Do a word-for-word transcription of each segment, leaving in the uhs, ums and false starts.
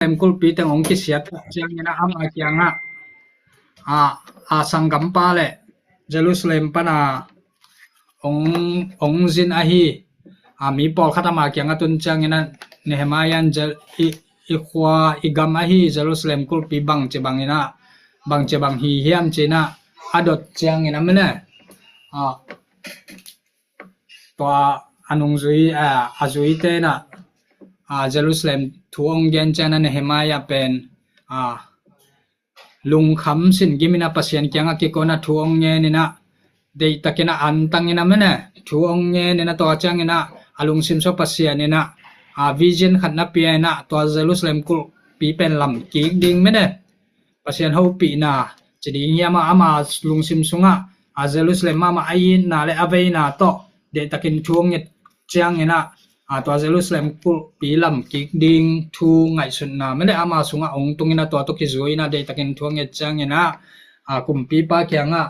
Jerusalem kulhpi teng hong kisiat ciangin ah ama kiangah a, a sanggampa le Jerusalem pana hong, hong zin ahi a mi pawlkhat ama kiangah tun ciangin ah Nehemiah in Jer- i, i khua i gam ahi Jerusalem kulhpi bangci bangin ah bangci bang hi hiam ci-in ah a dot ciangin ah mene a tua a nungzui a, a zuite in ah a Jerusalem thu hong gen ciangin ah Nehemiah pen a lungkham sin gimin ah Pasian kiangah kiko in ah thu hong ngen in ah deihtakin ah antang in ah mene thu hong ngen in ah tua ciangin ah a lungsim sua Pasian in ah a vision khat na pia in ah tua Jerusalem kulhpi pen lam kik ding mene Pasian hopihna ci ding hiam ah ama lungsim sungah a Jerusalem mahmah a itna le a veina tawh deihtakin thu hong nget ciangin ah a tua Jerusalem kulhpi lam kik ding thu ngaihsutna mene ama sungah hong tung in ah tua tawh kizui in ah deihtakin thu hong nget ciangin ah a kumpipa kiangah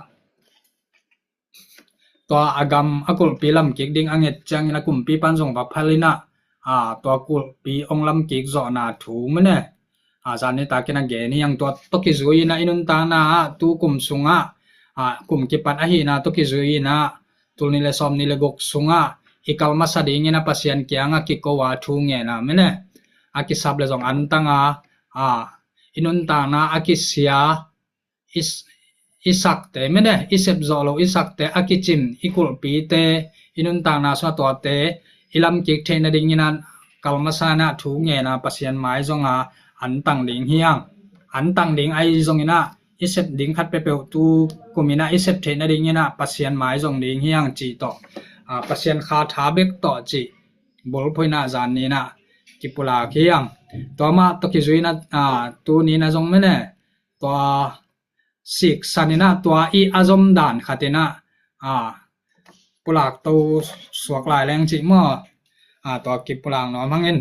tua a gam a kulhpi lam kik ding a nget ciangin ah kumpipa in zong va phal in ah a tua kulhpi hong lam kik zawhna thu mene a zan nitakin a gen hi hang tua tawh kizui in ah i nuntakna ah tu kum sungah a kum kipat ahihna tawh kizui in ah tul nih le sawm nih le guk sungah i kal masa dingin ah Pasian kiangah kiko a thu ngen a mene a kisap le zong antang a a i nuntakna a kisia i, i sakte mene i sep zawh lo i sakte a kicin i kulhpite i nuntakna sua tuate i lam kik theih nadingin ah kal masa in ah thu ngen a Pasian mai zong a antang ding hi hang antang ding ahi zongin ah i sep ding khat peuhpeuh tu kum in ah i sep theih nadingin ah Pasian mai zong ding hi hang cih tawh a Pasian kha tha bek tawh cih bulphuh in ah zan nih in ah kipulak hi hang tua mah tawh kizui in ah a tu nih in ah zong mene tua siksan in ah tua i a zom dan khat in ah a pulak to suak lai leng cih maw a tua kipulak nuam hang in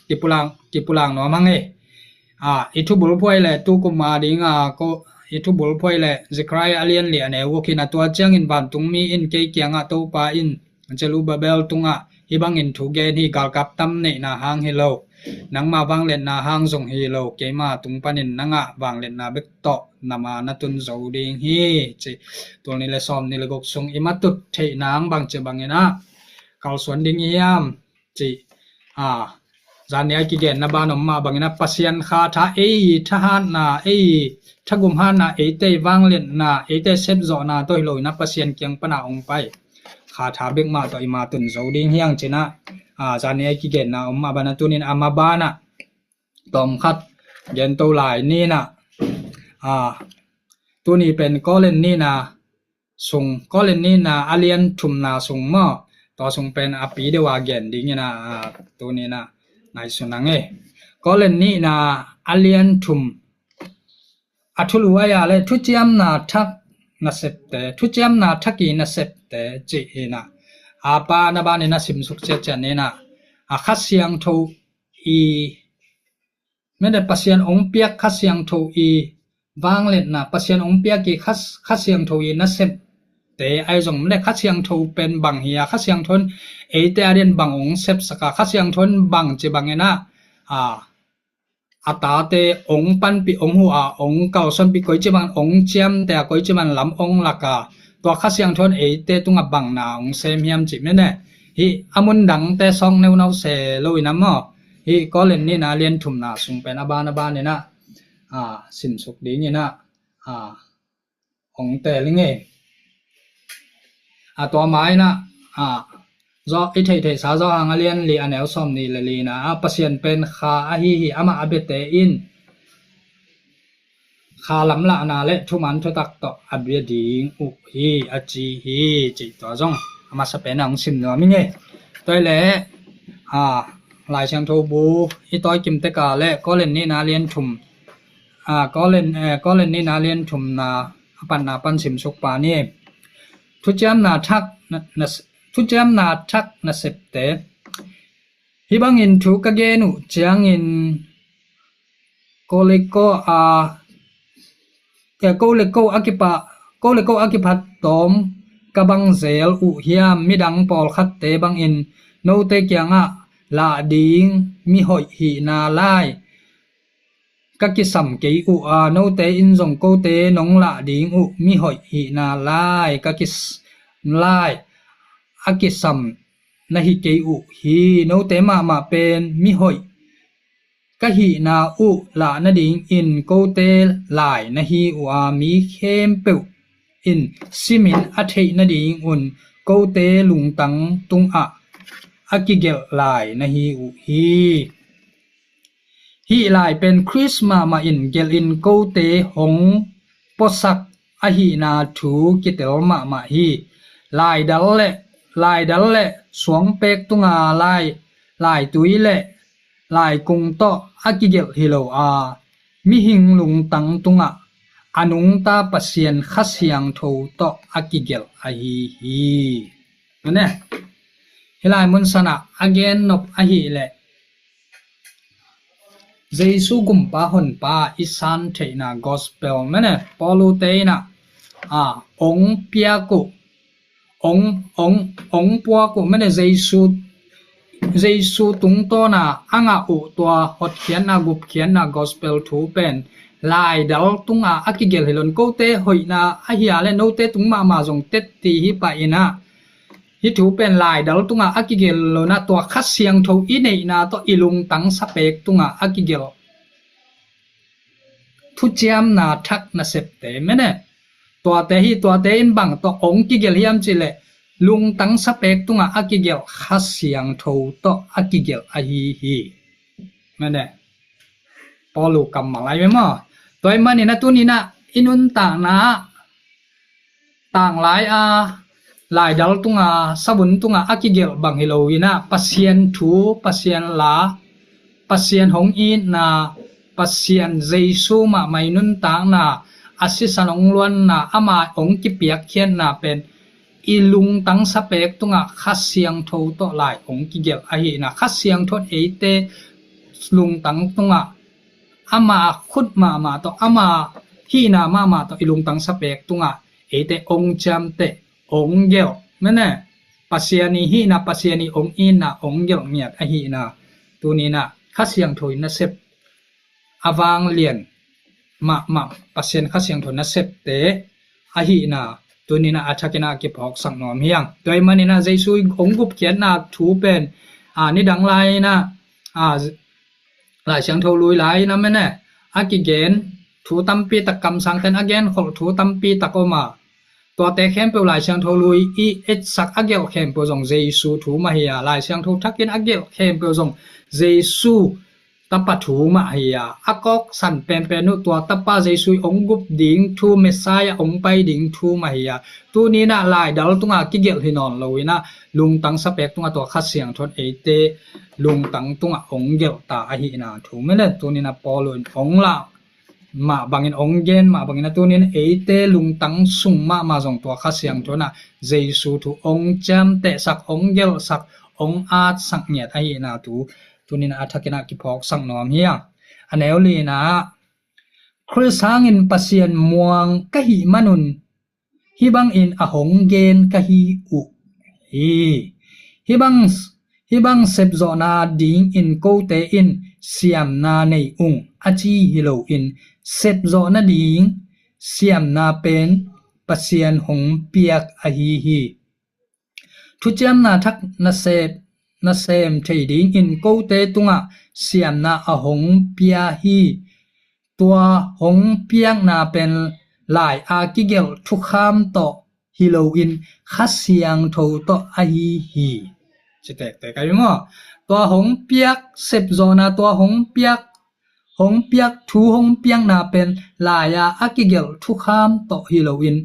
kipulak kipulak nuam hang e a i thu bulphuh le tu kum a ding a ko i thu bulphuh le Zechariah a lian li a neu guk in ah tua ciangin vantungmi in kei kiangah Topa in Zerubbabel tungah hih bangin thu gen hi galkap tam neihna hang hi lo nangma vangliatna hang zong hi lo keima tung panin nangah vangliatna bek tawh na ma na tun zo ding hi ci tul nih le sawm nih le guk sung i matut theih nang bangci bangin ah kalsuan ding hiam ci a zan nih a kigenna ban om mah bangin ah Pasian kha tha ei thahatna ei thagum hatna eite vangliatna eite sep zawhna tawh hi lo in ah Pasian kiang pana hong pai kha tha bek mah tawh i ma tun zo ding hi hang ci in ah a zan nih a kigenna om mah ban a tunin a ma ban ah tawm khat gen to lai ni in ah a tuni pen Korin nihna sung Korin nihna a lian thumna sung maw tua sung pen a pi deuh a gen dingin ah tuni in ah ngaihsun hang e Korin nihna a lian thum a thulu ai a le thuciamna thak nasepte thuciamna thak i nasepte cih in ah a pa na ban in a simsuk ciatciat ni in ah a Kha Siangtho i mede Pasian hong piak Kha Siangtho i vangliatna Pasian hong piak i Kha, Kha Siangtho i nasepte ai zong mede Kha Siangtho pen bang hi a Kha Siangtho in eite a dian bang hong sepsak a Kha Siangtho in bang ci bangin ah a a tate hong panpih hong huh a hong kalsuanpih koici bang hong ciamte a koici bang lam hong lak a tua Kha Siangtho in eite tungah bang na hong sem hiam cih mene hih a mun dangte sawk neunau se lo in ah maw hih Korin nihna lian thumna sung pen a ban a ban in ah a simsuk dingin ah a hong tel ing e. A tua ma in ah a zaw i theihtheihsa Zawhang a lian li a neu sawm nih le li in ah a Pasian pen kha ahi hi amah a biate in kha lamlahna le thuman thutak tawh a bia ding uh hi a ci hi cih tua zong a masa pen a hong sim nuam ing e. Tua hi leh a Lai Siangtho bu i tawi kim tek a le Korin nihna lian thum a Korin eh, Korin nihna lian thumna a panna pan simsuk pa ni. Thuciamna thak na, na, thuciamna thak nasepte hih bangin thu ka gen uh ciangin ko le ko a eh, ko le ko a kipa ko le ko a kipat tawm ka bang zel uh hiam midang pawlkhatte bangin note kiangah lah ding mi hoih hihna lai ka kisam kei uh a, note in zong kote nong lah ding uh mihoih hihna lai ka kis lai a kisam na hi kei uh hi. Note mahmah pen mihoih ka hihna uh lah nadingin kote lai na hi uh a, mi khempeuh in simin a theih nadingun kote lungtang tungah a kigelh lai na hi uh hi. Hih lai pen Khrist mahmah in gelhin kote hong puasak ahihna thu kitel mahmah hi. Laidal le laidal le suangpek tunga lai laitui le laikung tawh a kigelh hi lo a, mihing lungtang tungah a nungta Pasian Kha Siangtho tawh a kigelh ahi hi. Mane, hih lai mun sanah a gen nop ahih leh Jesu gumpa honpa i san theihna gospel mane Paulute inah a ong piak uh ong ong ong puak uh mane Jesu Jesu tungtawna a ngah uh tua hotkhiatna gupkhiatna gospel thu pen laidal tunga a kigelh hi lo in kote hoihna ahi a le note tung mahmah zong tetti hi pah inah hih thu pen laidal tunga a kigelh lo in a tua Kha Siangtho i neihna tawh i lungtang sapek tunga a kigelh thuciamna thak nasepte mene. Tuate hi tuate in bang tawh ong kigelh hiam cihleh lungtang sapek tungah a kigelh Kha Siangtho tawh a kigelh ahi hi. Mene. Paulu kammal ai ve maw? Tua i manin a tuninah i nuntakna tanglai a laidal tunga sabun tunga a kigelh bang hi lo inah Pasian thu Pasian la Pasian hong itna Pasian Jesu mahmah i nuntakna a sisan hong luanna ama hong kipiakkhiatna pen i lungtang sapek tungah Kha Siangtho tawh lai hong kigelh ahihna Kha Siangtho eite lungtang tungah ama khut mahmah tawh ama hihna mahmah tawh i lungtang sapek tungah eite ong ciamteh ong gelh mene Pasian i hihna Pasian i ong itna ong gelh ngiat ahihna tuninah Kha Siangtho i nasep a vanglian mahmah Pasian Kha Siangtho nasepte ahihna tuninah a thakinah kiphawksak nuam hiang. Tua i maninah Jesu i ong gupkhiatna thu pen a nidang lai inah a Lai Siangtho lui lai inah mene a kigen thu tampi tak kamsangten a genkholh thu tampi tak om a tuate khempeuh Lai Siangtho lui i etsak a gelh khempeuh zong Jesu thu mah hi a Lai Siangtho thakin a gelh khempeuh zong Jesu tapa thu mah hi a a kawksan penpen uh tua tapa Jesu i ong gup ding thu Messiah ong pai ding thu mah hi a tuninah laidal tunga kigelh hi nawn lo inah lungtang sapek tunga tua Kha Siangtho eite lungtang tungah ong gelh ta ahihna thu mene tuninah Paulu in ong lah mah bangin ong gen mah bangin a tunin eite lungtang sung mahmah zong tua Kha Siangtho inah Jesu thu ong ciamtehsak ong gelhsak ong atsak ngiat ahihna thu tunin a thakinah kiphawksak nuam hiang. A neu linah Khrist hangin Pasian muang ka hih manun hih bangin a hong gen ka hi uh hi. Hih bang hih bang sepzawhna dingin kote in siamna nei ung a ci hi loin sepzawh nading siamna pen Pasian hong piak ahi hi. Thuciamna thak nasep nasem thei dingin kote tungah siamna a hong pia hi. Tua hong piakna pen lai a kigelh thukham tawh hi loin Kha Siangtho tawh ahi hi. Ci tektek ahi maw? Tua hong piak sepzawhna tua hong piak hong piak thu hong piakna pen lai a a kigelh thukham tawh hi loin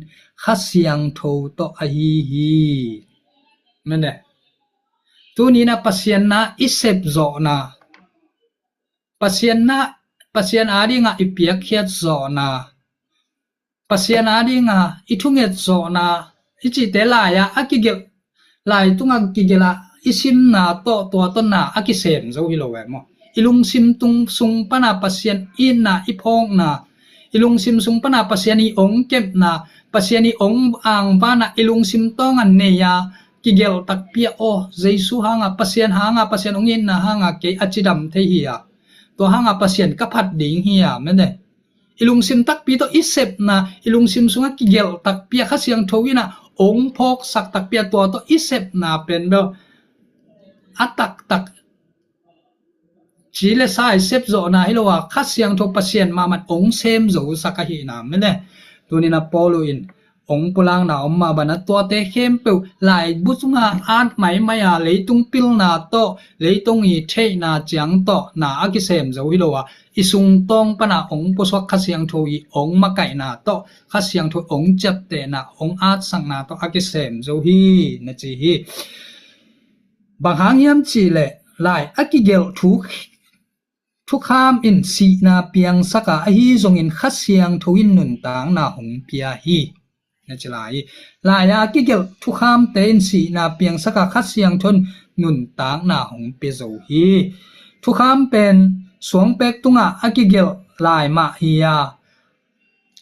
Kha Siangtho tawh ahi hi. Mene. Tuninah Pasian na i sepzawhna Pasian na Pasian adingah i piakkhiat zawhna Pasian adingah i thunget zawhna i cihte lai-ah a kigelh lai tungah kigelh ah i simna tawh tua tawh na a kisem zo hi lo eh maw? I lungsim tung sung pana Pasian itna i phawkna i lungsim sung pana Pasian i ong kepna Pasian i ong angvana i lungsim tawngah nei a kigelh takpi a aw Jesu hanga Pasian hanga Pasian ong itna hanga kei a cidam thei hi a Tua hanga Pasian ka phat ding hi a, mene. I lungsim takpi tawh i sepna, i lungsim sungah kigelh takpi a Kha Siangtho in a ong phawksak takpi a tua tawh i sepna pen bel a taktak ci le sa i sep zawhna hi lo a, Kha Siangtho Pasian mahmah ong sem zo sak ahihna mene. Tuni-in a Paulu in ong pulakna om mah bana tuate khempeuh laibu sunga at maimai a leitung pilna tawh, leitung i theihna ciang tawh na a kisem zo hi lo a, i sungtawng pana ong pusuak Kha Siangtho i ong makaihna tawh, Kha Siangtho ong ciaptehna, ong atsakna tawh a kisem zo hi na ci hi. Bang hang hiam cihleh lai a kigelh thu thukham in sihna piangsak a, ahi zongin Kha Siangtho in nuntakna hong pia hi. Na ci lai hi. Lai a kigelh thukhamte in sihna piangsak a, Kha Siangtho in nuntakna hong pia zo hi. Thukham pen suangpek tungah a kigelh lai mah hi a,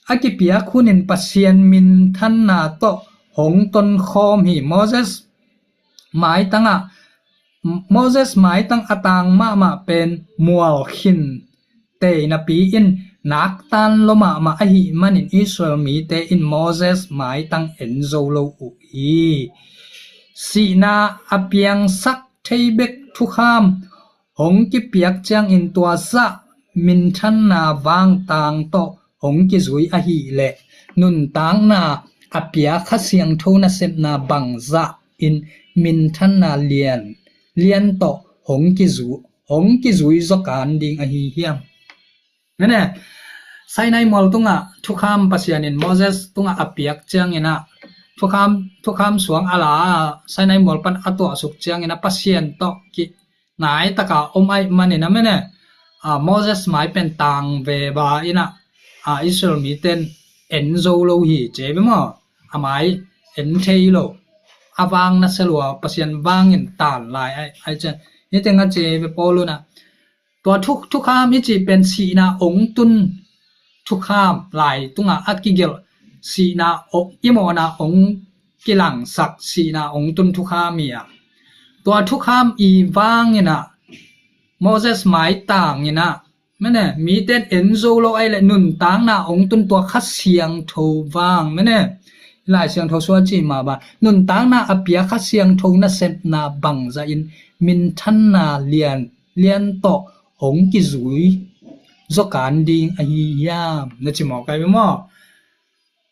a kipiak hunin Pasian minthanna tawh hong tonkhawm hi. Moses maitangah, Moses maitang a tang mahmah pen mual khin tei napi in naktan lo mahmah ahih manin Israel mite in Moses maitang en zo lo uh hi. Sihna a piangsak thei bek thukham hong kipiak ciangin tua zah minthanna vangtang tawh hong kizui ahih leh nuntakna a pia Kha Siangtho nasepna bangzah in minthanna lian lian tawh hong kizu hong kizui zaw kan ding ahi hiam? Mene, Sinai mual tungah thukham Pasian in Moses tungah a piak ciangin a thukham, thukham suang a la a Sinai mual pan a tuahsuk ciangin a Pasian tawh ki ngai taka om ahih manin a mene, a, Moses mai pen tang ve ba in a, a, Israel mite in en zo lo hi ci ve maw? A mai en thei lo. A vang nasia lua, Pasian vangin tan lai ai, ai cian. Ni teng a ci ve Paulu in a. Tua thuk, thukham i cih pen sihna ong tun thukham lai tungah a kigelh sihna ong, i mawhna ong kilangsak sihna ong tun thukham hi a. Tua thukham i vangin a Moses maitangin a mene, mite in en zo lo ai le nuntakna ong tun tua Kha Siangtho vang mene. Lai Siangtho sua ci mah ba nuntakna a pia Kha Siangtho nasepna bangzah in minthanna lian lian tawh hong kizui zaw kan ding ahi hiam? Na ci mawk ai ve maw?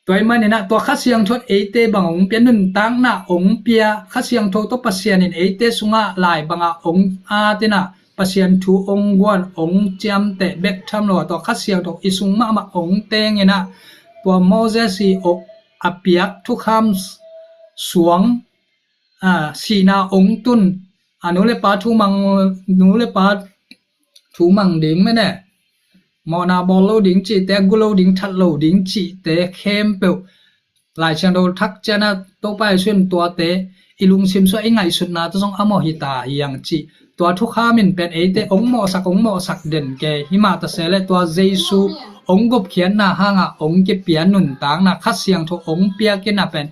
Tua ahih manin a tua Kha Siangtho in eite bang ong pia, nuntakna ong pia, Kha Siangtho tawh Pasian in eite sungah lai bangah ong at in a Pasian thu ong guan, ong ciamteh bek tham lo a tua Kha Siangtho i sung mahmah ong teng in a tua Moses i ong a piak thukham suang, a, sihna ong tun, a, nu le pa thu mang, nu le pa thu mang ding mene, mawhna bawl lo ding cihte, gu lo ding, that lo ding cihte khempeuh Lai Siangtho thak ciang a Topa Jesu in tuate i lungsim sua i ngaihsutna tawh zong a mawh hi ta hi ang cih tua thukham in pen eite ong mawhsak, ong mawhsak den kei hi mah ta se le tua Jesu ong gupkhiatna hangah ong kipia nuntakna Kha Siangtho ong piak in a pen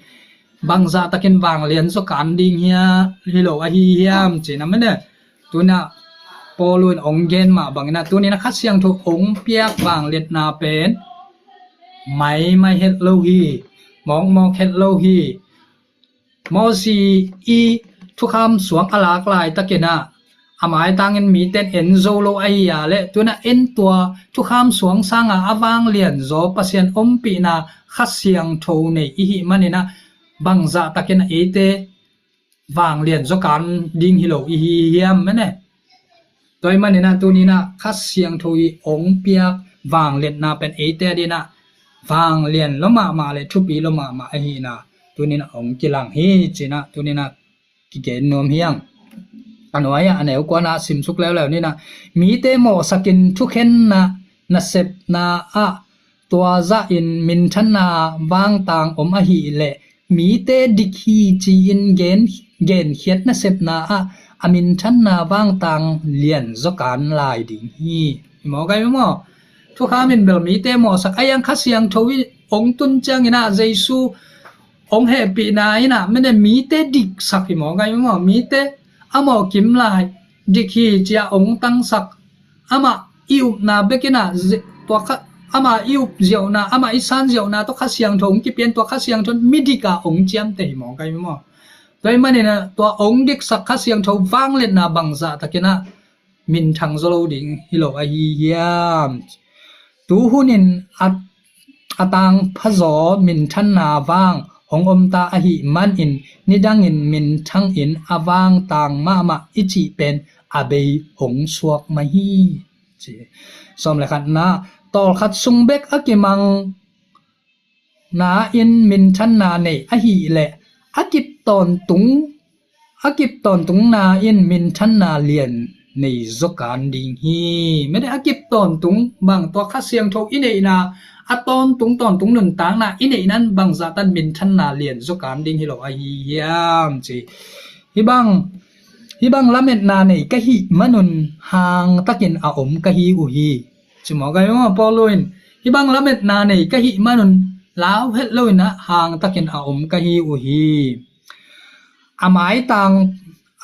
bangzah takin vanglian zaw kan ding hia, hi lo ahi hiam cih na mene. Tuni-in a Paulu in ong gen mah bangin a tuni-in a Kha Siangtho ong piak vangliatna pen maimai het lo hi, mawkmawk het lo hi. Moses i thukham suang a lak laitakin a a maitangin mite in en zo lo ahi a le tuni-in a en tua thukham suang sanga a vanglian zaw Pasian ompihna Kha Siangtho nei i hih manin a bangzah takin a eite vanglian zaw kan ding hi lo i hi hiam mene. Tua ahih manin a tuni-in a Kha Siangtho i ong piak vangliatna pen eite adingin a vanglian lo mahmah le thupi lo mahmah ahihna tuni-in a ong kilang hi cih na tuni-in a kigen nuam hi ang. A nuai-ah a neu kuana simsuk leuleu ni-in a mite mawhsakin thukhenna nasepna ah tua zahin minthanna vangtang om ahih leh mite dik hi ci-in gen, genkhiat nasepna ah a minthanna vangtang lian zaw kan lai ding hi. Hi maw, gai maw? Thukham in bel mite mawhsak a, a yang Kha Siangtho i ong tun ciangin a Jesu ong hehpihna in a mene mite diksak hi maw, gai maw? Mite a mawh kim lai dik hi ci-a ong tangsak, amah i upna bekin ah, tua kha, amah i up ziauhna, amah i san ziauhna tawh Kha Siangtho hong kipia in, tua Kha Siangtho in midik ah hong ciamteh hi mawk ahi maw. Tua ahih manin ah tua hong diksak Kha Siangtho vangliatna bangzah takin ah minthang zaw lo ding hi lo ahi hiam? Tu hunin a, a tangphazaw minthanna vang hong omta ahih manin nidangin minthangin a vangtang mahmah i cih pen a bei hong suak mah hi, ci. Sawm le khatna, tawlkhat sung bek a kimang na in minthanna nei ahih leh a kip tawntung, a kip tawntungna in minthanna lian nei zaw kan ding hi. Mede a kip tawntung bang tua Kha Siangtho i neihna, a tawntung tawntung nuntakna i neihna in bangzah tan minthanna lian zaw kan ding hi lo ahi hiam ci. Hih bang, hih bang lametna nei ka hih manun hangtakin a om ka hi uh hi. Ci mawk ahi maw, Paul in, hih bang lametna nei ka hih manun lau het loin ah hangtakin a om ka hi uh hi. A maitang,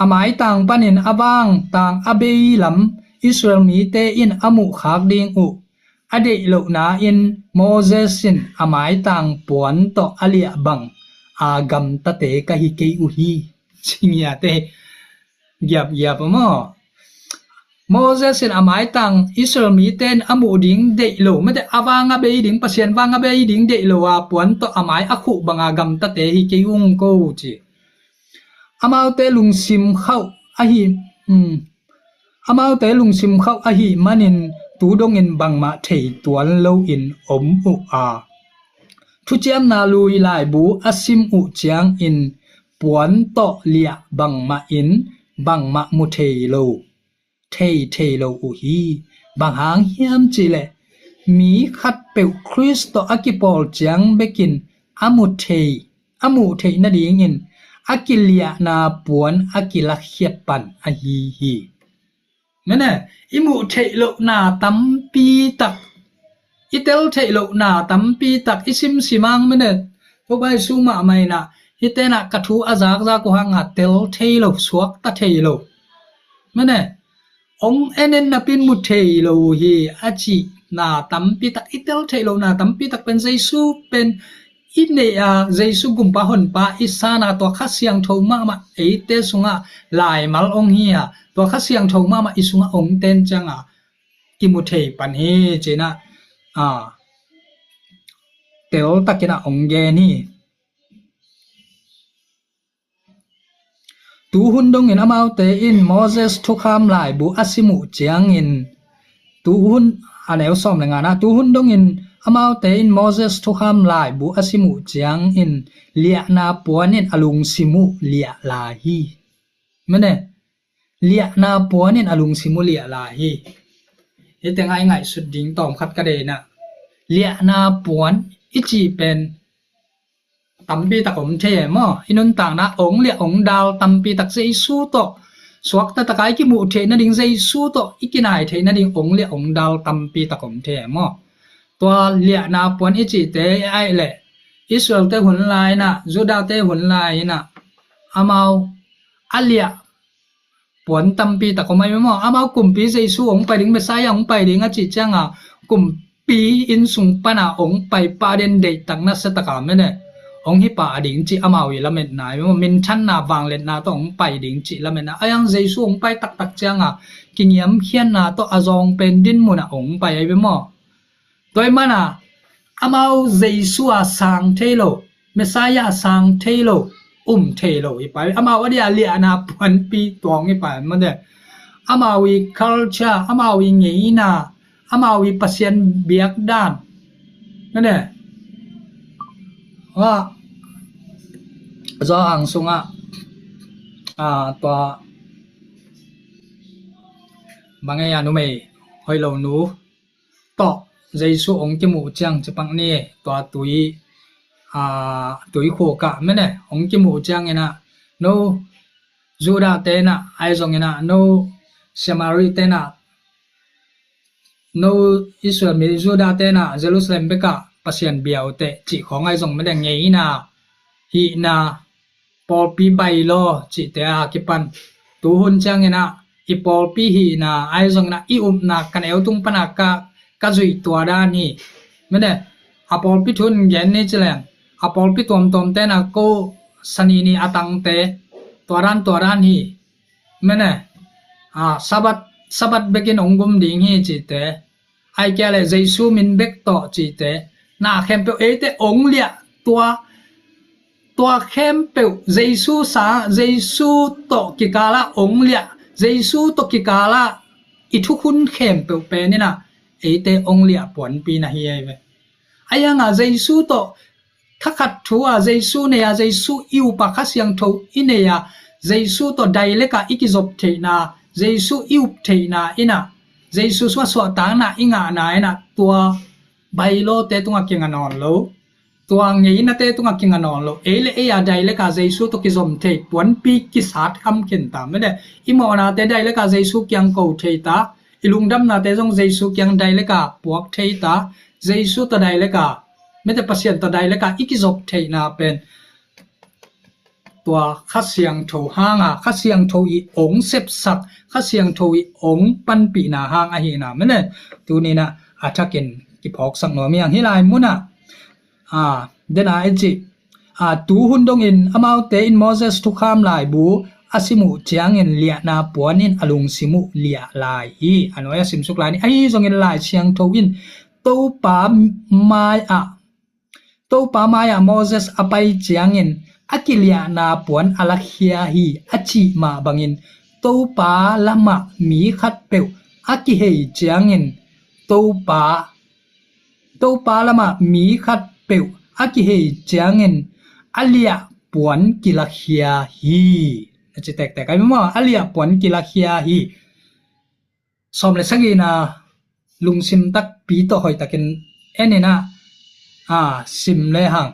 a maitang panin a vangtang a bei lam Israel mite in a muhkhak ding uh a deih lohna in Moses in a maitang puan tawh a liah bang a gamtate ka hi kei uh hi. Ci ngiate, giapgiap a maw. Moses in a maitang Israel mite in a muh ding deih lo, mete a vang a bei ding, Pasian vang a bei ding deih lo a puan tawh a mai a khuh banga gamtate hi kei ung ko ci. Amaute lungsim khauh ahi, um, amaute lungsim khauh ahi manin tu dongin bangmah thei tuan loin om uh a, thuciamna lui laibu a sim uh ciangin puan tawh liah bangmah in bangmah mu thei lo, thei thei lo uh hi. Bang hang hiam cihleh mi khatpeuh Khrist tawh a kipawl ciang bekin a mu thei, a muh theih nadingin a kiliahna puan a kilakkhiat pan ahi hi. Mene, i muh theih lohna tampi tak, i tel theih lohna tampi tak, i simsimang mene, Topa Jesu mahmah in ah, hih tenah ka thu a zakzak uh hanga tel thei lo, suakta thei lo. Mene, ong en en napin mu thei lo uh hi, a cihna tampi tak, i tel theih lohna tampi tak pen Jesu pen i neih a, Jesu gumpa honpa i sana tua Kha Siangtho mahmah eite sungah laimal ong hi a, tua Kha Siangtho mahmah i sungah ong ten cianga i mu thei pan hi cina, a, tel takin a ong gen hi. Tuhun dongin amaute in Moses thukham laibu a sim uh ciangin, tuhun, a neu sawm le ngana, tuhun dongin amaute in Moses thukham laibu a sim uh ciangin liahna puanin a lungsim uh liah lai hi. Mene, liahna puanin a lungsim uh liah lai hi. Hite ngai ngaihsut ding tawmkhat ka deina. Liahna puan i cih pen tampi tak om thei e maw? I nuntakna ong liah ong dal tampi tak Jesu tawh suakta taka i kimuh theih nading, Jesu tawh i kinai theih nading ong liah ong dal tampi tak om thei e maw? Tua liahna puan i cihte i aih leh Israelte hun lai inah, Judate hun lai inah amau a liah puan tampi tak om ahi maw? Amau kumpi Jesu ong pai ding, Messiah ong pai ding a cih cianga kumpi inn sung pana ong pai pah den deihtak nasia taka mene ong hi pah a ding cih amau i lametna ahi maw? Minthanna vangliatna tawh ong pai ding cih lametna. Ayang Jesu ong pai taktak cianga kingiamkhiatna tawh a zawng pen din munah ong pai ahi maw? Tua i mana amau Jesu a sang thei lo, Messiah a sang thei lo, um thei lo i pai. Amau a dia liahna puanpi tuang i pai made. Amau i culture, amau i ngeina, amau i Pasian biakdan made. Wa, zo ang sunga, a, tua bangaya numei hoi lo nu tawh Jesu ong kimuh ciang cipak ni, tua tui, a, tui khukah mene ong kimuh ciang inah no Judah tenah ahi zong inah no Samari tenah no Israel mi Judah tenah Jerusalem bekah Pasian biaute cih khawng ahi zong mene ngeina hihna pawlpi bai law cihte a kipan tuhun ciang inah i pawlpi hihna ahi zongin ah i upna ka neu tung pana ka, ka zuih tua dan hi. Mene, a pawlpi thu in gen ni ci leng, a pawlpi tuamtuam tena ko sanini a tangte tua dan tua dan hi. Mene, a, Sabbath, Sabbath bekin ong gum ding hi cite, ai kia le Jesu min bek tawh cite, na khempeuh eite ong liah tua, tua khempeuh Jesu sa, Jesu tawh kikala ong liah, Jesu tawh kikala i thukhun khempeuh peninah eite ong liah puanpi na hi ei ve. Ai hanga Jesu tawh thakhat thu a Jesu nei a, Jesu i upa Kha Siangtho i nei a, Jesu tawh daileka i kizop theihna, Jesu i up theihna inah, Jesu sua suahtakna i ngahna inah tua bailawte tungah kinga nawn lo. Tua ngeinate tungah kinga nawn lo. Ei le ei a daileka Jesu tawh kizom thei puanpi kisat kham khin ta. Mede, i mawhnate daileka Jesu kiang ko thei ta. I lungdamnate zong Jesu kiang daileka puak thei ta. Jesu tawh daileka, mete Pasian tawh daileka i kizop theihna pen tua Kha Siangtho hanga, Kha Siangtho i ong sepsak, Kha Siangtho i ong panpihna hang ahina. Mene, tunina a thakin kiphawksak nuam hiang hi lai muna. A, dena i ci, a, tu hun dongin amaute in Moses thukham laibu a sim uh ciangin liahna puan in a lungsim uh liah lai hi. A nuai a simsuk lai ni. Ahi zongin Lai Siangtho in Topa mai-ah, Topa mai-ah Moses a pai ciangin a kiliahna puan a lakhia hi a cih mah bangin Topa lamah mi khatpeuh a kihei ciangin Topa, Topa lamah mi khatpeuh a kihei ciangin a liah puan kilakhia hi. A ci tektek ai maw, a liah puan kilakhia hi. Sawm le sagihna lungsim takpi tawh hoihtakin eninah, a, sim le hang.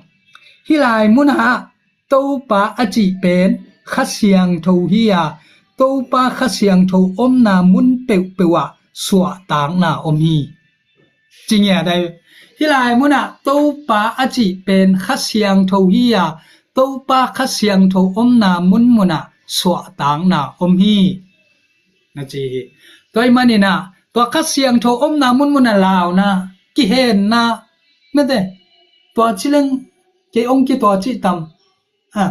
Hi lai munah Topa a cih pen Kha Siangtho hi a, Topa Kha Siangtho omna mun peuhpeuh ah suahtakna om hi. Ci ngiat ai. Hi lai munah Topa a cih pen Kha Siangtho hi a, Topa Kha Siangtho omna munmunah suahtakna om hi. Na ci hi. Tua i maninah tua Kha Siangtho omna munmunah launa, kihenna, mete, tua ci leng kei ong ki tua cih tam. A,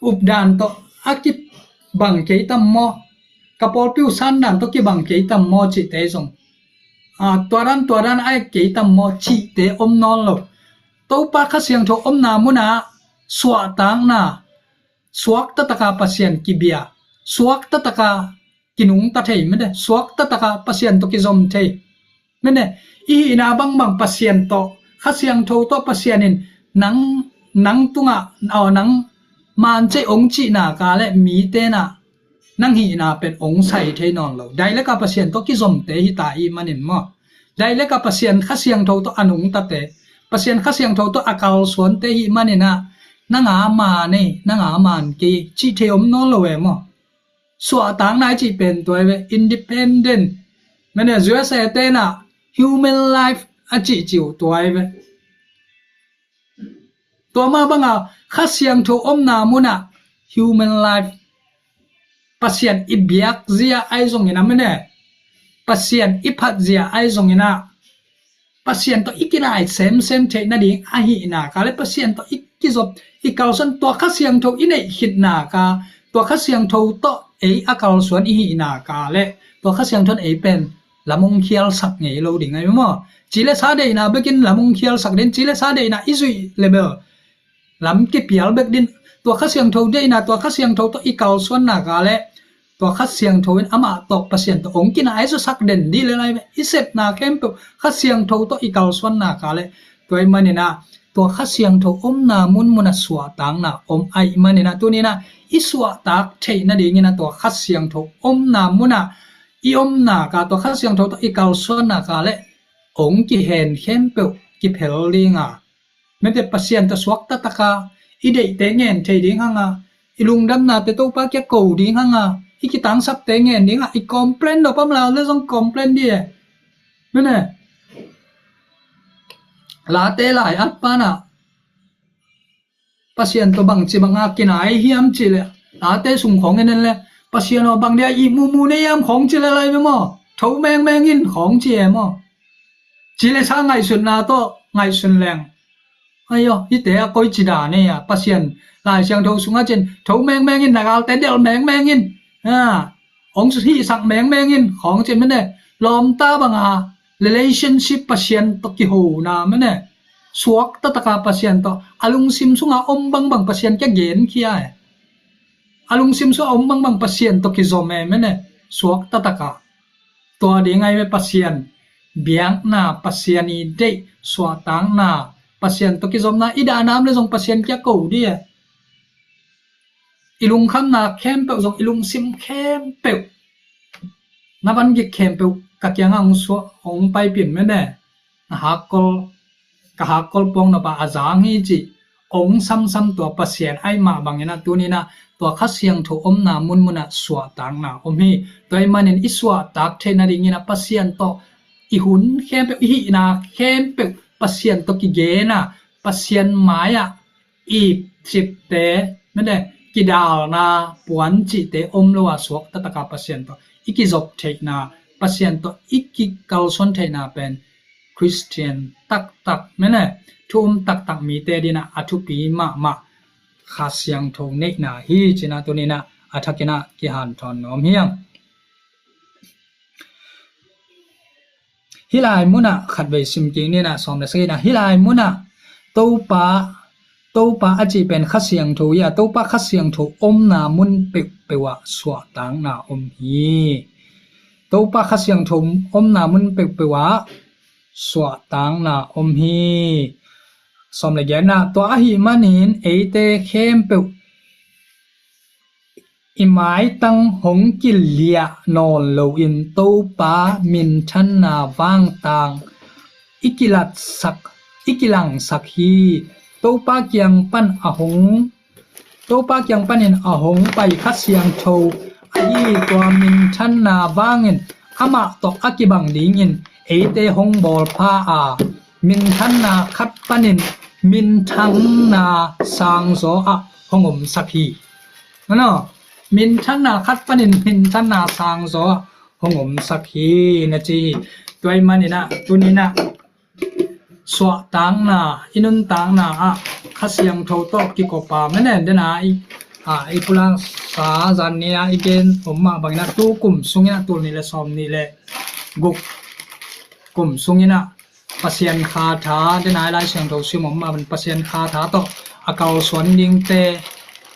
updan tawh a kibang kei tam maw? Ka pawlpi uh sandan tawh kibang kei tam maw cihte zong, a, tuadan tuadan a ek kei tam maw cihte om nawn lo. Topa Kha Siangtho omna munah suahtakna, suaktataka Pasian kibia, suaktataka kinungta thei mete, suaktataka Pasian tawh kizom thei. Mene, i hihna bangbang Pasian tawh, Kha Siangtho tawh Pasian in nang, nang tungah, aw, nang man cei ong cihna ka le mitenah nang hihna pen ong sai thei nawn lo. Daileka Pasian tawh kizomte hita i manin maw? Daileka Pasian Kha Siangtho tawh a nungtate, Pasian Kha Siangtho tawh a kalsuante hi maninah nang a man ei, nang a man kei cih thei om nawn lo e maw? Suahtakna i cih pen tua i ve, independent. Mene U S A tenah human life a cihcih uh tua i ve. Tua mah banga Kha Siangtho omna munah human life, Pasian i biakzia ai zongin a mene, Pasian i phatzia ai zongin a Pasian tawh i kinai semsem theih nading ahihna ka le Pasian tawh i kizop i kalsuan tua Kha Siangtho i neih khitna ka, tua Kha Siangtho tawh ei a kalsuan i hihna ka le tua Kha Siangtho in ei pen lamong khialsak ngei lo ding ai maw? Ci le sa deihna bekin lamong khialsak din, ci le sa deihna i zuih le bel lam kipial bek din, tua Kha Siangtho deihna, tua Kha Siangtho tawh i kalsuanna ka le tua Kha Siangtho in amah tawh Pasian tawh ong kinai zaw sak den dih le lai ve. I sepna khempeuh Kha Siangtho tawh i kalsuanna ka le tua i maninah tua Kha Siangtho omna munmunah suahtakna om ai maninah tuninah i suahtak theih nadinginah tua Kha Siangtho omna munah i omna ka, tua Kha Siangtho tawh i kalsuanna ka le ong kihen khempeuh kiphel dinga, mete Pasian tawh suaktataka i deihte ngen thei ding hanga, i lungdamnate Topa kia ko ding hanga, i kitangsapte ngen dinga, i complain dopam lau le zong complain di e. Mene late lai at pana Pasian tawh bangci banga kinai hiam cih le late sung khong en en le Pasian aw, bang dia ih mumu nei hiam khawng ci le lai ve maw? Tho mengmeng in khawng ci e maw? Ci le sa ngaihsutna tawh ngaihsun leng, ai aw, hihte a koi ci dan e a, Pasian Lai Siangtho sungah cin, tho mengmeng in, na galte delh mengmeng in, a, hong hihsak mengmeng in khawng ci mene. Lawmta banga relationship, Pasian tawh kihona mene, suakta taka Pasian tawh a lungsim sunga om bangbang Pasian kia genkhia e. A lungsim sungah om bangbang Pasian tawh kizom e mene, suakta taka. Tua ding ai ve, Pasian biakna, Pasian i deih suahtakna, Pasian tawh kizomna i dahnam le zong Pasian kia ko di e. I lungkhamna khempeuh zong, i lungsim khempeuh, na van gik khempeuh ka kiangah hong suah, hong paipih mene. Na hakkol, ka hakkol puang nop a a zang hi cih hong samsam tua Pasian ahih mah bangin ah, tuni-in ah tua Kha Siangtho omna munmun ah suahtakna om hi. Tua ahih manin i suahtak theih nadingin ah Pasian tawh i hun khempeuh, i hihna khempeuh Pasian tawh kigen a, Pasian mai-ah ipcipte, mene, kidalna puan cihte om lo a, suakta taka Pasian tawh i kizop theihna, Pasian tawh i kikalsuan theihna pen Khristian taktak, mene, thu um taktak mite adingin ah a thupi mahmah Kha Siangtho neihna hi ci-in ah tuni-in ah a thakin ah kihanthawn nuam hi hang. Hih lai munah khatvei sim kik ni-in ah, sawm le sagihna, hih lai munah Topa, Topa a cih pen Kha Siangtho hi a, Topa Kha Siangtho omna mun peuhpeuh ah suahtakna om hi. Topa Kha Siangtho omna mun peuhpeuh ah suahtakna om hi. Sawm le giatna, tua ahih manin eite khempeuh i maitang hong kiliah nawn loin Topa minthanna vangtang i kilatsak, i kilangsak hi. Topa kiang pan a hong, Topa kiang panin a hong pai Kha Siangtho ahi tua minthanna vangin amah tawh a kibang dingin eite hong bawlpha a, minthanna khat panin minthanna sangzaw ah hong omsak hi. Ano, minthanna khat panin minthanna sangzaw ah hong omsak hi na ci hi. Tua ahih manin ah tuni-in ah suahtakna, i nuntakna ah Kha Siangtho tawh kikop a, mene, dena i, a, i pulaksa zan ni-a i gen om mah bangin ah tu kum sungin ah, tul nih le sawm nih le guk kum sungin ah Pasian Kha Tha, dena i Lai Siangtho sim om mah bangin Pasian Kha Tha tawh a kalsuan dingte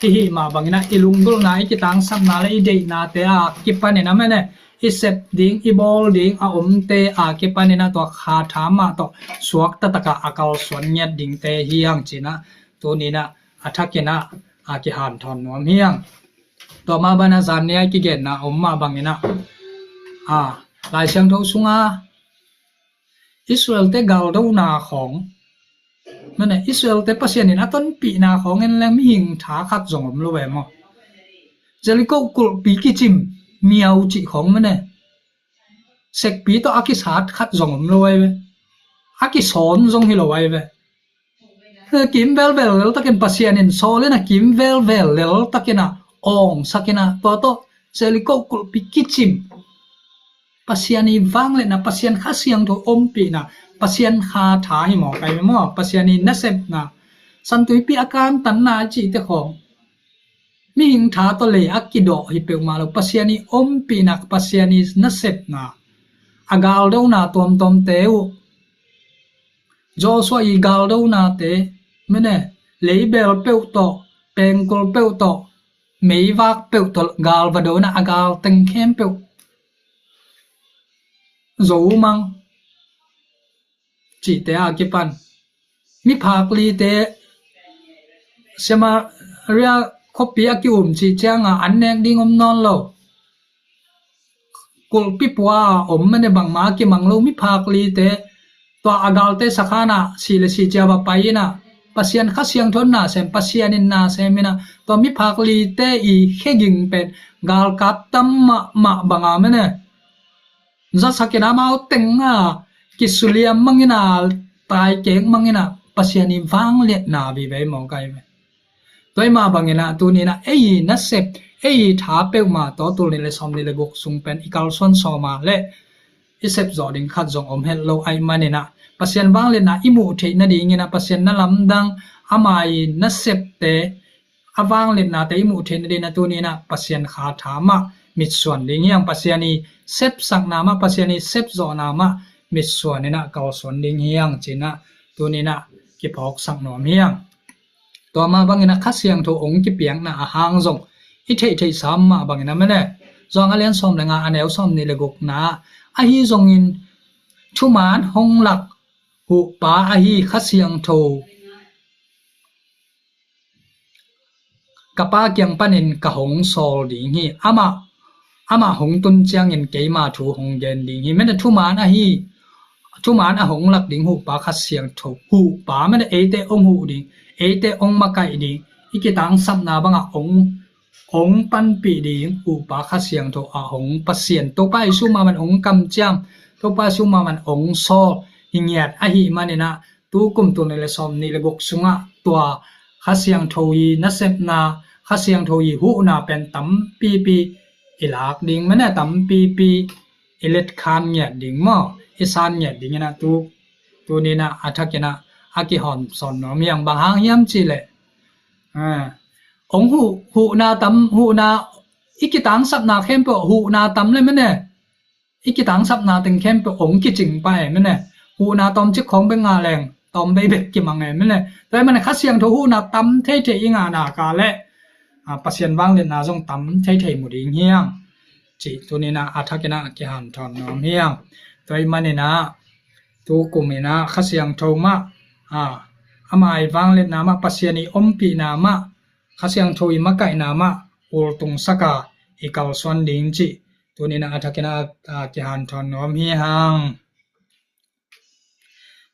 i hih mah bangin ah i lunggulhna, i kitangsapna le i deihnate a kipanin ah, mene, i sep ding, i bawl ding a omte a kipanin ah tua Kha Tha mah tawh suakta taka a kalsuan ngiat dingte hi hang ci-in ah tuni-in ah a thakin ah a kihanthawn nuam hi hang. Tua mah bangin ah zan ni-a i kigenna om mah bangin ah, a, Lai Siangtho sunga Israelte galdona khawng, mene, Israelte Pasian in a tonpihna khawng en leng mihing tha khat zong om lo ve maw? Jericho kulhpi kicim miau cih khawng, mene, sekpi tawh a kisat khat zong om lo ai ve. A kisawn zong hi lo ai ve. Kim velvel lel takin Pasian in sawl in ah, kim velvel lel takin ah awngsak in ah, tua tawh Jericho kulhpi kicim. Pasian i vangliatna, Pasian Kha Siangtho ompihna, Pasian Kha Tha hi mawk ai ve maw, Pasian i nasepna, Santuipi a kantanna a cihte khawng mihing tha tawh lei a kidawh hi peuhmah lo, Pasian i ompihna, Pasian i nasepna, a galdona tuamtuamte uh, Joshua i galdonate, mene, leibel peuh tawh, pengkul peuh tawh, meivak peuh tawh galvadona a galteng khempeuh, Zo Mang cihte a kipan, miphak lite Samaria khuapi a ki-um cih cianga an nek ding om nawn lo. Kulhpi pua a om, mene, bangmah a kimang lo miphak lite, tua a galte sakhanah sih le sih cia va pai in ah, Pasian Kha Siangtho in na sem, Pasian in na sem in ah, tua miphak lite i kheging pen galkap tam mahmah banga, mene, zasak in ah amau teng a kisuliam mang in ah, taikek mang in ah, Pasian i vangliatna vive mawk ai ve. Tua ahih mah bangin ah tuni-in ah ei nasep, ei i tha peuhmah tawh tul nih le sawm nih le guk sung pen i kalsuan sawm a le i sep zawh ding khat zong om het lo ahih manin ah, Pasian vangliatna i muh theih nadingin ah, Pasian na lamdang, ama i nasepte, a vangliatnate i muh theih nadingin ah, tuni in ah Pasian kha tha mah mitsuan ding hi hang. Pasian i sepsakna mah, Pasian i sepzawhna mah mitsuan in ah kalsuan ding hi hang ci-in ah tuni in ah kiphawksak nuam hi hang. Tua mah bangin ah Kha Siangtho hong kipiakna a hang zong i theihtheihsa mah bangin ah, mene, Johan a lian sawm le nga, a neu sawm nih le gukna, ahi zongin thuman hong lak Huhpa ahi Kha Siangtho ka Pa kiang panin ka hong sawl ding hi. Amah, amah hong tun ciangin keima thu hong gen ding hi. Mene, thuman ahi, thuman a hong lak ding Huhpa Kha Siangtho, Huhpa, mene, eite hong huh ding, eite hong makaih ding, i kitangsapna bangah hong, hong panpih ding Huhpa Kha Siangtho a hong Pasian, Topa Jesu mah bangin hong kamciam, Topa Jesu mah bangin hong sawl hi ngiat ahih manin ah, tu kum tul nih le sawm nih le guk sungah tua Kha Siangtho i nasepna, Kha Siangtho i huhna pen tampipi i lak ding, mene, tampipi i letkhan ngiat ding maw, i san ngiat ding in ah tu, tuni in ah a thakin ah a kihawmsawn nuam hi hang. Bang hang hiam cih leh, a, hong huh, huhna tam, huhna, i kitangsapna khempeuh huhna tam le, mene, i kitangsapna teng khempeuh hong kicing pah e, mene. Huhna tawmcik khawng bek ngah leng tawm bei bek kimang e, mene. Tua ahih manin Kha Siangtho huhna tam theithei i ngah nak leh, a, Pasian vangliatna zong tam theithei mu ding hi hang cih tuni in ah a thakin ah kihanthawn nuam hi hang. Tua ahih manin ah tu kum in ah Kha Siangtho mah, a, ama i vangliatna mah, Pasian i ompihna mah, Kha Siangtho i makaihna mah ultungsak a i kalsuan ding cih tuni in ah a thakin ah, a, kihanthawn nuam hi hang.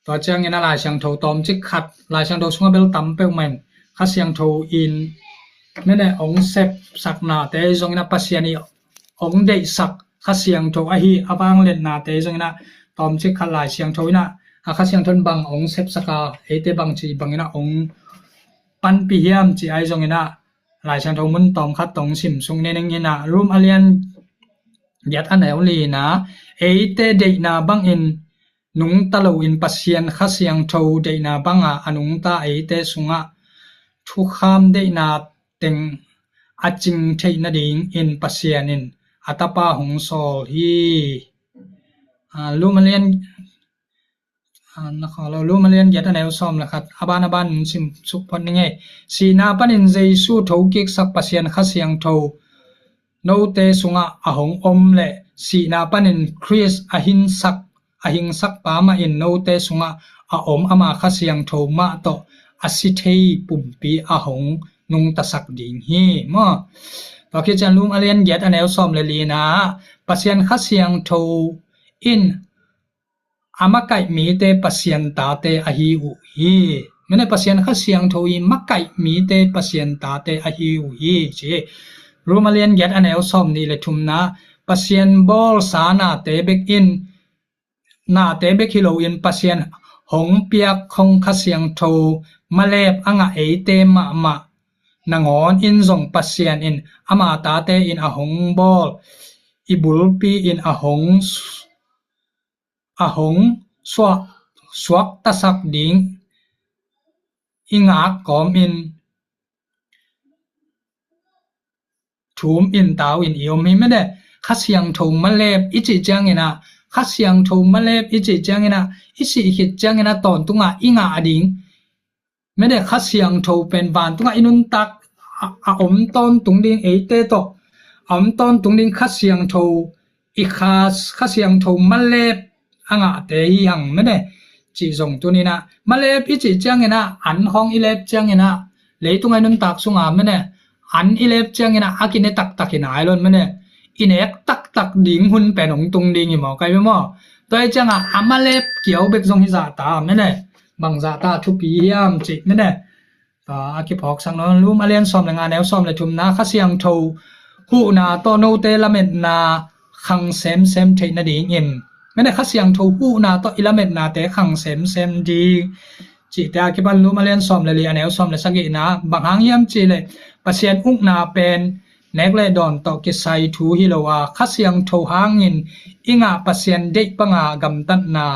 Tua ciangin ah Lai Siangtho tawmcik khat, Lai Siangtho sungah bel tam peuhmah in Kha Siangtho in, mene, hong sepsaknate zongin ah, Pasian i hong deihsak Kha Siangtho ahi a vangliatnate zongin ah, tawmcik khat Lai Siangtho in ah, a, Kha Siangtho in bang hong sepsak a, eite bangci bangin ah hong panpih hiam cih ahi zongin ah, Lai Siangtho mun tawmkhat tawh hong sim suk ni ning in ah, Rom a lian giat, a neu li-na, eite deihna bangin nungta loin Pasian Kha Siangtho deihna banga a nungta eite sungah thukham deihna teng a cing theih nadingin Pasian in a Tapa hong sawl hi. A, Rom a lian, a, na kha lo, Rom a lian giat, a neu sawm le khat, a ban a ban sim suk phot ni ngei. Sihna panin Jesu thokiksak Pasian Kha Siangtho note sungah a hong om le, sihna panin Khrist a hinsak, a hingsak pa mah in note sungah a om ama Kha Siangtho mah tawh a si thei pumpi a hong nungtasak ding hi, maw. Tua khit ciang Rom a lian giat, a neu sawm le li-na, Pasian Kha Siangtho in a makaih mite Pasian tate ahi uh hi. Mene, Pasian Kha Siangtho i makaih mite Pasian tate ahi uh hi, ci. Rom a lian giat, a neu sawm nih le thumna, Pasian bawlsa nate bek in, nate bek hi loin Pasian hong piak khong Kha Siangtho malep a ngah eite mahmah nangawn in zong Pasian in ama tate in a hong bawl, i bulpi in a hong, a hong suak, suaktasak ding i ngak kawmin thum in tau in i om hi, mene. Kha Siangtho malep i cih ciangin ah, Kha Siangtho malep i cih ciangin ah, i sih khit ciangin ah tawntungah i ngah ding, mene, Kha Siangtho pen vantungah i nuntak a, a om tawntung ding, eite tawh a om tawntung ding Kha Siangtho, i Kha, Kha Siangtho malep a ngahte hi hang, mene, cih zong tuni in ah, malep i cih ciangin ah, an khawng i lep ciangin ah, leitungah i nuntak sungah, mene, an i lep ciangin ah, a kine taktak hi nai lo in, mene, i nek taktak ding hun pen hong tung ding hi maw, kai ve maw. Tua hi ciangah a malep kiau bek zong hi zahta, mene, bang zahta thupi hiam cih, mene. Tua a kiphawksak nuam, Rom a lian sawm le nga, neu sawm le thumna, Kha Siangtho huhna tawh note lametna khang semsem theih nadingin, mene, Kha Siangtho huhna tawh i lametnate khang semsem ding cihte a kipan Rom a lian sawm le li, a neu sawm le sagihna, bang hang hiam cih leh Pasian ukna pen nek le dawn tawh kisai thu hi lo a, Kha Siangtho hangin i ngah Pasian deih panga gamtatna,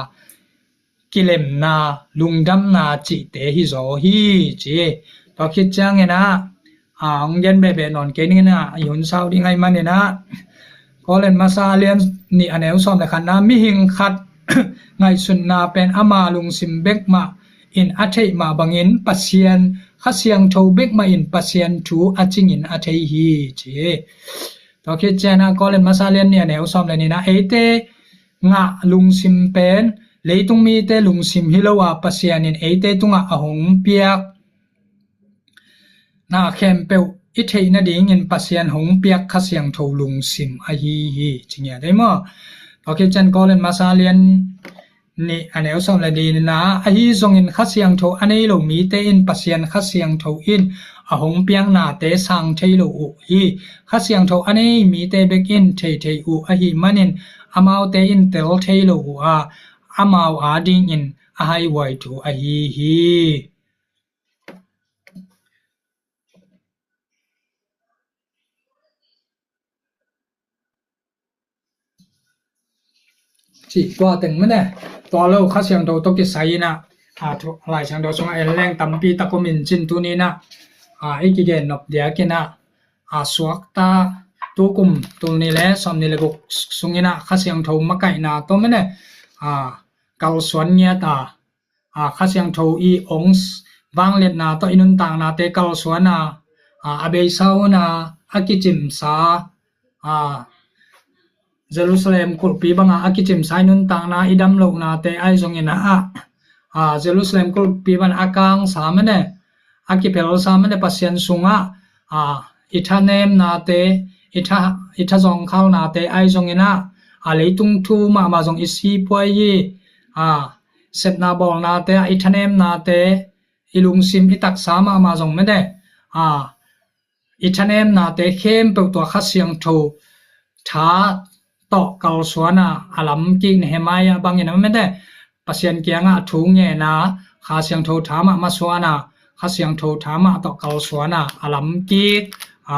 kilemna, lungdamna cihte hi zaw hi ci. Tua khit ciangin ah, a, hong gen behbeh nawn kei ning in ah, i hun sau ding ahih manin ah, Korin masa a lian nih a neu sawm le khatna, mihing khat ngaihsutna pen ama lungsim bek mah in a theih mah bangin Pasian, Kha Siangtho bek mah in Pasian thu a cingin a thei hi ci. Tua khit ciangin ah Korin masa a lian nih a neu sawm le nihna, eite ngah lungsim pen leitung mite lungsim hi lo a, Pasian in eite tungah a hong piak na khempeuh i theih nadingin Pasian hong piak Kha Siangtho lungsim ahi hi ci ngiat ei maw? Tua khit ciang Korin masa a lian nih a neu sawm le nihna, ahi zongin Kha Siangtho a nei lo mite in Pasian Kha Siangtho in a hong piak nate sang thei lo uh hi. Kha Siangtho a nei mite bek in thei thei uh ahih manin amaute in tel thei lo uh a, amau adingin a haihuai thu ahi hi. Cih tua teng mene, tua lo Kha Siangtho tawh kisai in ah, a, thu, Lai Siangtho sungah en leng tampi tak om in cin tuni in ah, a, i kigen nop diak in ah, a, suakta tu kum tul nih le sawm nih le guk sung in ah Kha Siangtho makaihna tawh mene, a, kalsuan ngiat a, a, Kha Siangtho i ong s-, vangliatna tawh i nuntaknate kalsuan a, a, a beisa un a, a kicimsa, a, Jerusalem kulhpi banga a kicimsa i nuntakna i dam lohnate ahi zongin ah, a, Jerusalem kulhpi bang a kangsa mene, a kipelsa mene Pasian sungah, a, i thanemnate, i tha, i thazawngkhalnate ahi zongin ah, a, leitung thu mahmah zong i sipuai hi, a, sepna bawlnate ah i thanemnate, i lungsim i taksa mahmah zong mene, a, i thanemnate khempeuh tua Kha Siangtho tha tawh kalsuan a, a lam kik Nehemiah bangin a mete Pasian kiangah thu ngen a, Kha Siangtho tha mah masuan a, Kha Siangtho tha mah tawh kalsuan a, a lam kik, a,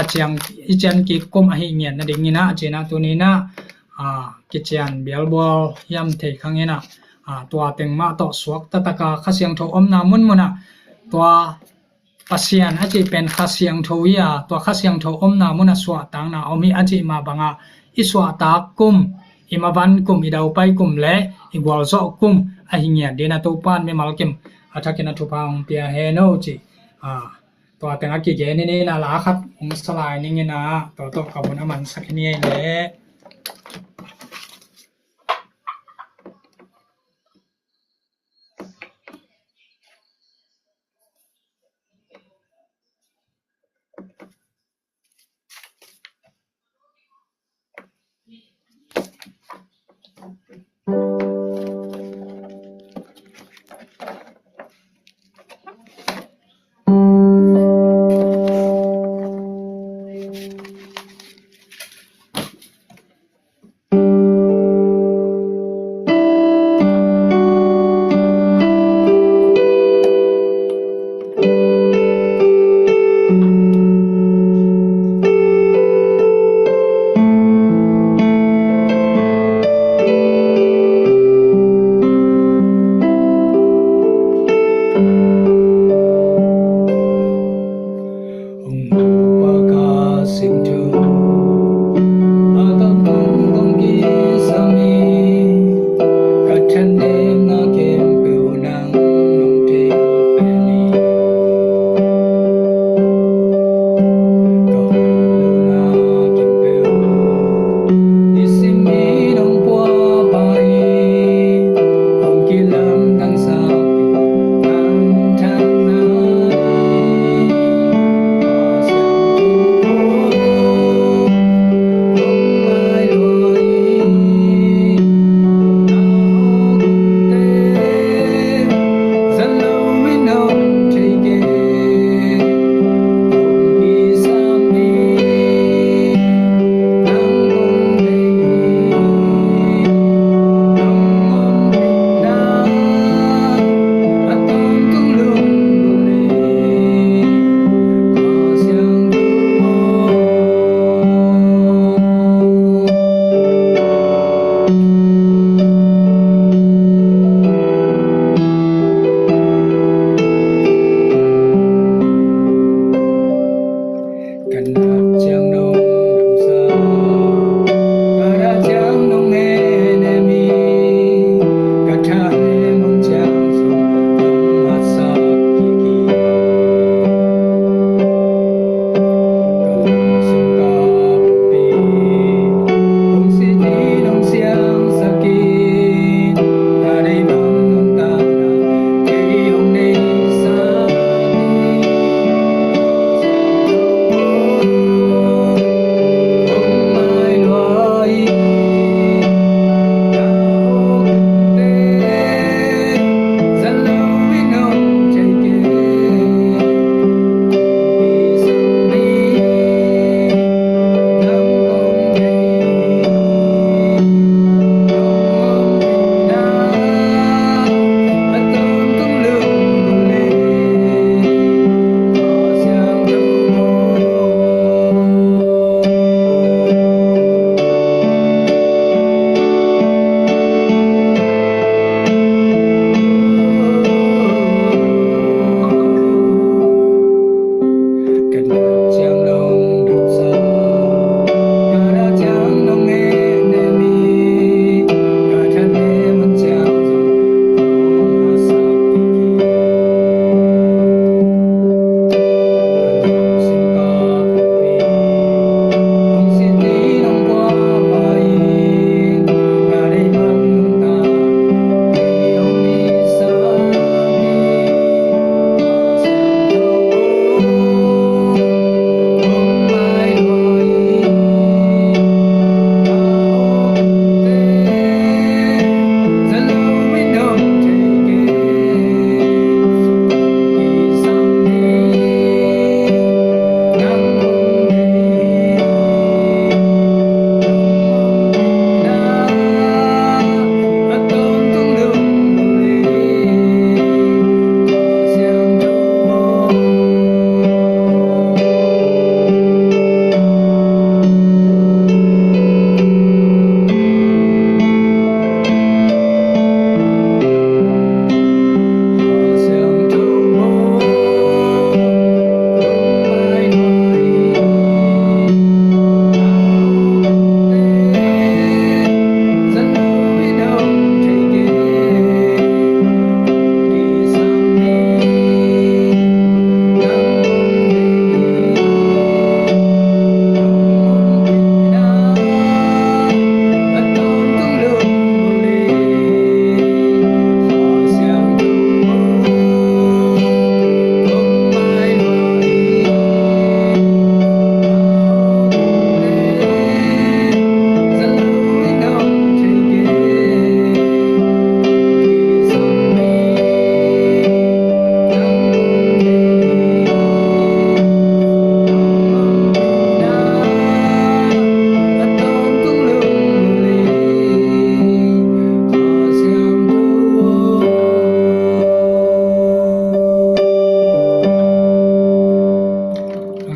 a ciang, i cian kik kum ahi ngiat nadingin ah, a cina tuni in ah, a, kician bialbual hiam thei khang in ah, a, tua teng mah tawh suak taktak a Kha Siangtho omna munmun ah, tua Pasian a cih pen Kha Siangtho hi a, tua Kha Siangtho omna mun a suahtakna om hi a cih mah bangah i suahtak kum, i mavan kum, i daupai kum le i gualzawh kum ahi ngiat dingin a Topa in mimal kim a thakin a thupha hong pia hen aw ci. A, tua teng a kigen hi ni in ah, la khat hong sa lai ning in ah, tua tawh ka hun a mansak hi ni ei leh.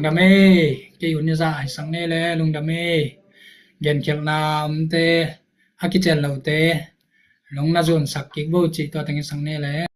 Lungdam ei, kei un i zah ai sang ne le, lungdam ei. Genkhialhna omte, a kician lote, lung na zuansak kik bo cih tua teng i sang ne le.